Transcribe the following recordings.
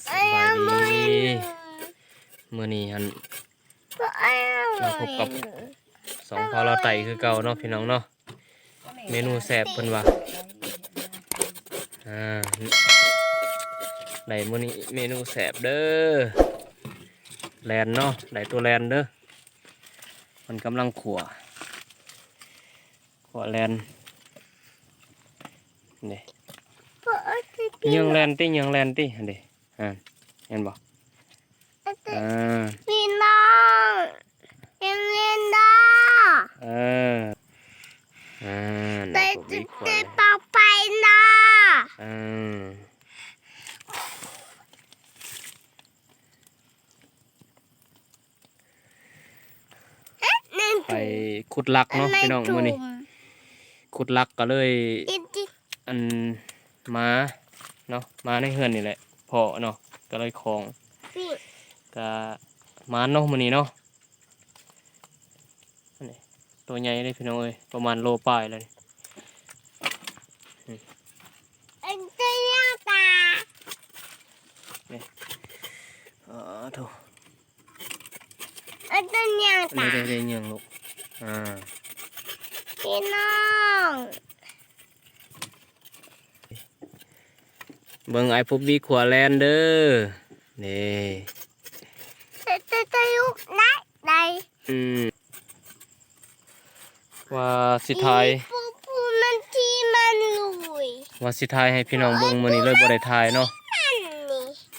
ສະບາຍດີ ມື້ນີ້ຫັ້ນ ມາພົບກັບສອງພໍ່ລາວໄຕ້ຄືເກົ່າເນາະ ພີ່ນ້ອງເນາະ. ເມນູແຊບເພິ່ນວ່າ ອ່າ ໄດ້ມື້ນີ້ເມນູແຊບເດີ ແລນເນາະ ໄດ້ຕົວແລນເດີ. ມັນກຳລັງຂົ້ວ ຂົ້ວແລນ ນີ້ ເຍືອງແລນຕິ ເຍືອງແລນຕິ ຫັ້ນເດ ອ່າ ເຫັນບໍ່? ອ່າ ພີ່ນ້ອງ ເຫັນແລ້ວເດີ ເອີ ອ່າ ໄດ້ ໄດ້ ໄດ້ ເອົາໄປເນາະ ເອີ ໄປຂຸດຫຼັກເນາະ ພີ່ນ້ອງ ມື້ນີ້ຂຸດຫຼັກກໍເລີຍ ອັນ ມາເນາະ ມາໃນເຮືອນນີ້ແຫຼະ ພໍ້ເນາະ ກໍເລີຍຂອງ ກະມາເນາະ ມື້ນີ້ເນາະ. ອັນນີ້ ໂຕໃຫຍ່ເດ້ ພີ່ນ້ອງເອີຍ ປະມານໂລປາຍແລ້ວນີ້ ນີ້ ເອີ ໂຕໃຫຍ່ຕາ ນີ້ ອໍ ໂທ້ ເອີ ໂຕໃຫຍ່ຕາ ນີ້ ເດ້ ເດ້ ຍັງລູກ ອ່າ ພີ່ນ້ອງ ເບິ່ງອ້າຍພົບວີຂົວແລນເດີ ນີ້ ແຕ່ ແຕ່ ແຕ່ລູກໄດ້ ໄດ້ ອືມ ວ່າຊິຖ່າຍ ປູ ປູມັນທີ່ມັນລຸຍ ວ່າຊິຖ່າຍໃຫ້ພີ່ນ້ອງເບິ່ງ ມື້ນີ້ເລີຍບໍ່ໄດ້ຖ່າຍເນາະ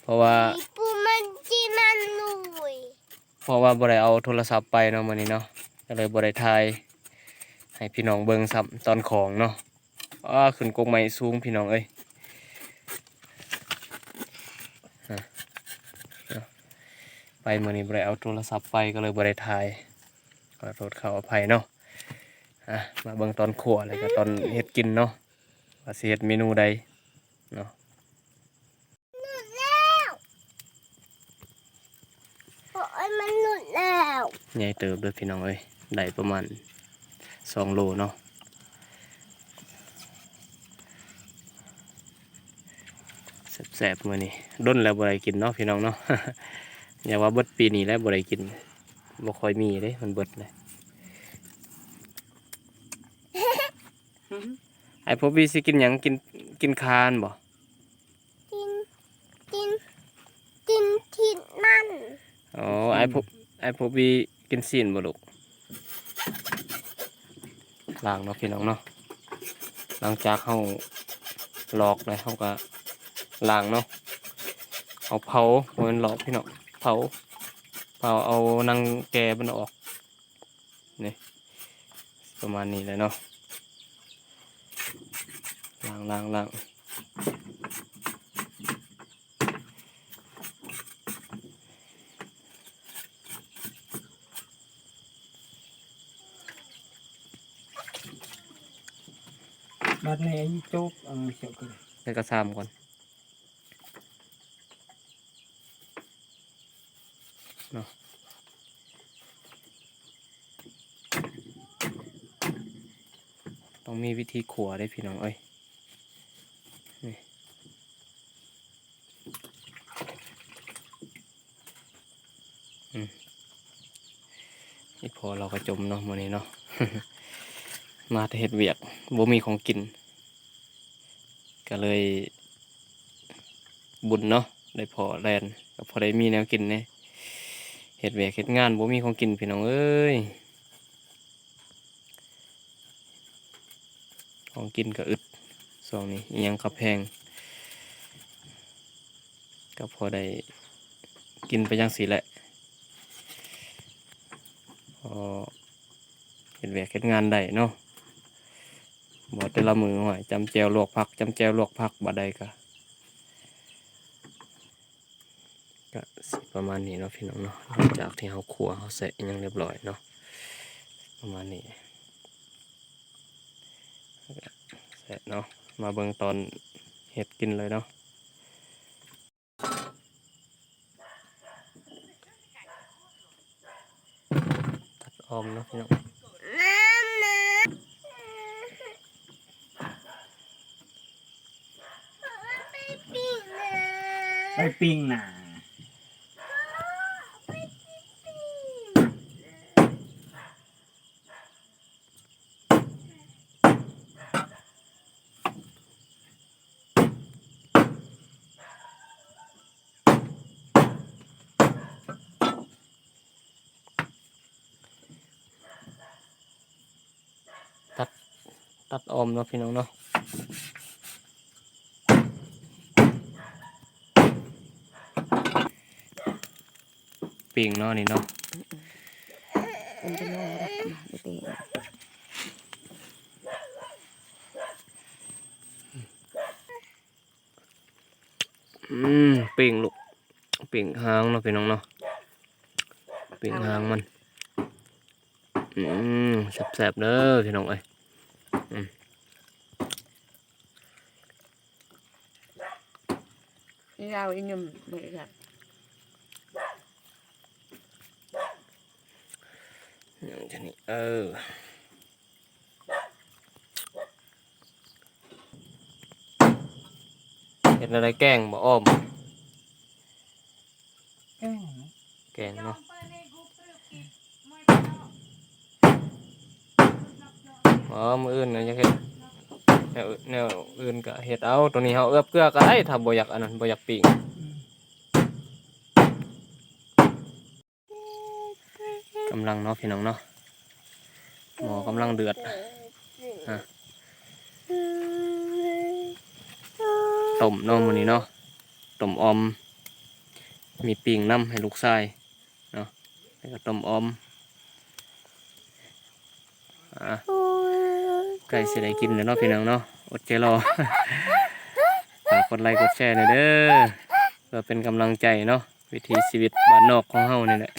ເພາະວ່າ ປູມັນທີ່ມັນລຸຍ ເພາະວ່າບໍ່ໄດ້ເອົາໂທລະສັບໄປເນາະ ມື້ນີ້ເນາະ ກໍເລີຍບໍ່ໄດ້ຖ່າຍໃຫ້ພີ່ນ້ອງເບິ່ງຊ້ຳຕອນຂອງເນາະ. ອ້າ ຂຶ້ນກົກໄມ້ສູງ ພີ່ນ້ອງເອີຍ ອ່າ ໄປມື້ນີ້ບໍ່ໄດ້ເອົາໂທລະສັບໄປ ກໍເລີຍບໍ່ໄດ້ຖ່າຍ ຂໍໂທດຂໍອະໄພເນາະ. ອ່າ ມາເບິ່ງຕອນຂົ້ວ ແລ້ວກໍຕອນເຮັດກິນເນາະ ວ່າຊິເຮັດເມນູໃດເນາະ. ໂອ້ຍ ມັນຫຼຸດແລ້ວ ໃຫຍ່ເຕີບເດີພີ່ນ້ອງເອີຍ ໄດ້ປະມານສອງໂລເນາະ. ແຊບໆ ມື້ນີ້ດົນແລ້ວບໍ່ໄດ້ກິນເນາະ ພີ່ນ້ອງເນາະ ຢ່າວ່າເບິດປີນີ້ແລ້ວບໍ່ໄດ້ກິນ ບໍ່ຄ່ອຍມີເດ້ ມັນເບິດເລີຍ. ອ້າຍພົບວີຊິກິນຫຍັງ? ກິນ ກິນຄານບໍ່? ກິນ ກິນ ກິນຊີ້ນມັນ. ອໍ ອ້າຍພົບ ອ້າຍພົບວີກິນຊີ້ນບໍ່ລູກ? ລ້າງເນາະ ພີ່ນ້ອງເນາະ ຫຼັງຈາກເຮົາຫຼອກແລ້ວ ເຮົາກໍລ້າງເນາະ ເອົາເຜົາ ບໍ່ແມ່ນຫຼອກ ພີ່ນ້ອງ ເຜົາ ເຜົາເອົາໜັງແກມັນອອກ. ນີ້ ປະມານນີ້ແຫຼະເນາະ ລ້າງ ລ້າງ ລ້າງ ບາດນີ້ຈົບ ເອົາເຊາະ ໃສ່ກະຊາມກ່ອນ. ເນາະ ຕ້ອງມີວິທີຂົ້ວເດ້ພີ່ນ້ອງເອີຍ ນີ້ ອືມ ອີ່ພໍ່ລາວກໍຈົມເນາະ ມື້ນີ້ເນາະ ມາແຕ່ເຮັດວຽກ ບໍ່ມີຂອງກິນ ກໍເລີຍ ບຸນເນາະ ໄດ້ພໍ້ແລ່ນ ກໍພໍໄດ້ມີແນວກິນແດ່ ເຮັດວຽກເຮັດງານບໍ່ມີຂອງກິນພີ່ນ້ອງເອີຍ ຂອງກິນກໍອຶດ ຊ່ວງນີ້ອີ່ຫຍັງກໍແພງ ກໍພໍໄດ້ກິນໄປຈັ່ງຊີ້ແຫຼະ ພໍເຮັດວຽກເຮັດງານໄດ້ເນາະ. ບໍ່ແຕ່ລະມື້ ໂອ້ຍ ຈຳແຈ່ວລວກຜັກ ຈຳແຈ່ວລວກຜັກ ບາດໃດກະ ກະຊິປະມານນີ້ເນາະ ພີ່ນ້ອງເນາະ ຫຼັງຈາກທີ່ເຮົາຂົ້ວ ເຮົາແຊະຫຍັງຮຽບຮ້ອຍເນາະ ປະມານນີ້ ແຊະເນາະ ມາເບິ່ງຕອນເຮັດກິນເລີຍເນາະ. ຕັດອອມເນາະ ພີ່ນ້ອງ. ໄປປີ້ງໜ້າ. ຕັດ ຕັດອອມເນາະ ພີ່ນ້ອງເນາະ. ປີ້ງເນາະນີ້ເນາະ. ອືມ ປີ້ງລູກ ປີ້ງຫາງເນາະ ພີ່ນ້ອງເນາະ ປີ້ງຫາງມັນ. ອືມ ແຊບໆເດີ ພີ່ນ້ອງເອີຍ. ອືມ ອີລາວອີໜຸ່ມ ເບິ່ງອີກແລ້ວ ຫຍັງຈະນີ້ ເອີ. ເຮັດແນວໃດ ແກງບໍ່ ອ້ອມ? ແກງ ແກງເນາະ. ອໍ ມື້ອື່ນນະ ຢາກເຮັດແນວ ແນວອື່ນກະເຮັດເອົາ. ໂຕນີ້ເຮົາເອືອບເກືອກະໄດ້ ຖ້າບໍ່ຢາກອັນນັ້ນ ບໍ່ຢາກປີ້ງ. ອືມ ກຳລັງເນາະ ພີ່ນ້ອງເນາະ ໝໍກຳລັງເດືອດ ຮະ ຕົ້ມເນາະມື້ນີ້ເນາະ ຕົ້ມອ່ອມ ມີປີ້ງນຳໃຫ້ລູກຊາຍເນາະ ແລ້ວກໍຕົ້ມອ່ອມ. ອ່າ ໃກ້ຊິໄດ້ກິນແລ້ວເນາະ ພີ່ນ້ອງເນາະ ອົດໃຈລໍ. ຝາກກົດໄລກົດແຊແດ່ເດີ ເພື່ອເປັນກຳລັງໃຈເນາະ. ວິຖີຊີວິດບ້ານນອກຂອງເຮົານີ້ແຫຼະ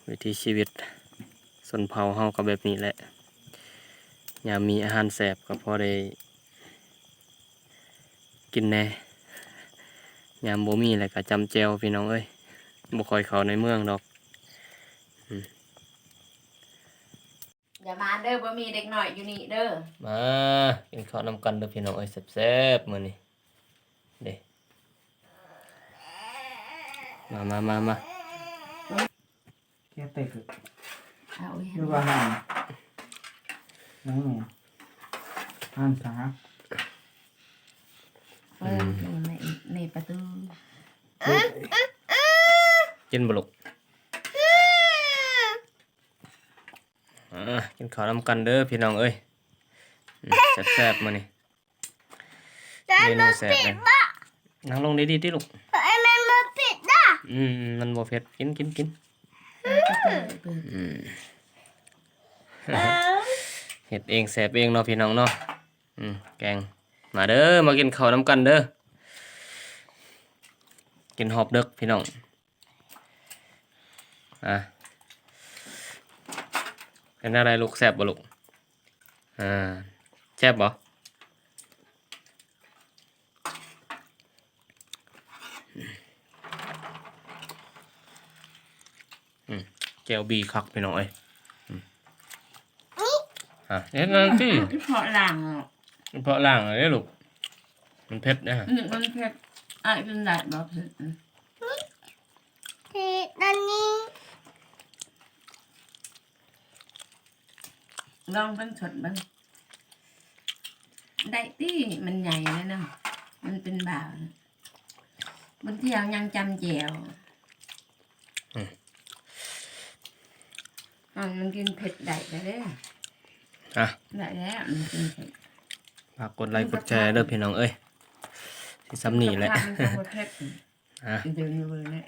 ວິຖີຊີວິດຊົນເຜົ່າເຮົາກໍແບບນີ້ແຫຼະ. ຍາມມີອາຫານແຊບກໍພໍໄດ້ກິນແດ່ ຍາມບໍ່ມີແລ້ວກໍຈ້ຳແຈ່ວ ພີ່ນ້ອງເອີຍ. ບໍ່ຄ່ອຍເຂົ້າໃນເມືອງດອກ. ອືມ ຢ່າມາເດີ ບໍ່ມີເດັກນ້ອຍຢູ່ນີ້ເດີ. ມາກິນເຂົ້ານຳກັນເດີພີ່ນ້ອງເອີຍ ແຊບໆມື້ນີ້ເດ້. ມາ ມາ ມາ ມາ ແກະເຕັກ ເອົາອີ່ຫຍັງ ຫຼືວ່າຫານ ຫຍັງນີ້ ຫານສາ ເປີດ ອືມ ໃນ ໃນປະຕູ ກິນບໍ່ລູກ? ອ່າ ກິນເຂົ້ານຳກັນເດີພີ່ນ້ອງເອີຍ. ອືມ ແຊບໆມື້ນີ້ ເມນູແຊບເລີຍ. ນັ່ງລົງດີໆຕິລູກ. ມັນບໍ່ເຜັດນະ. ອືມ ມັນບໍ່ເຜັດ. ກິນ ກິນ ກິນ. ອືມ ເຮັດເອງແຊບເອງເນາະ ພີ່ນ້ອງເນາະ. ອືມ ແກງ. ມາເດີ ມາກິນເຂົ້ານຳກັນເດີ. ກິນຮອບເດິກ ພີ່ນ້ອງ. ອ່າ ເປັນແນວໃດລູກ ແຊບບໍ່ລູກ? ອ່າ ແຊບບໍ່? ອືມ ແຈ່ວບີຄັກ ພີ່ນ້ອງເອີຍ. ອືມ ອ່າ ເຮັດນັ້ນຕິ ເພາະລ້າງ ເພາະລ້າງເດ້ລູກ. ມັນເຜັດເດ້. ອືມ ມັນເຜັດ. ອ້າຍກິນໄດ້ບໍ່ເຜັດ? ອືມ ເຜັດອັນນີ້ ລອງເບິ່ງ ຊົດເບິ່ງ. ໄດ້ຕິ ມັນໃຫຍ່ແລ້ວເນາະ ມັນເປັນບ່າວ. ບາງເທື່ອຍັງຈຳແຈ່ວ. ອືມ ມັນກິນເຜັດໄດ້ແລ້ວເດ້. ອ່ະ ໄດ້ແລ້ວ ມັນກິນເຜັດ. ຝາກກົດໄລກົດແຊເດີພີ່ນ້ອງເອີຍ. ຊິຊ່ຳນີ້ແຫຼະ ມັນກໍບໍ່ເຜັດ. ອ່ະ ເດີນຢູ່ເບິ່ງແນ່.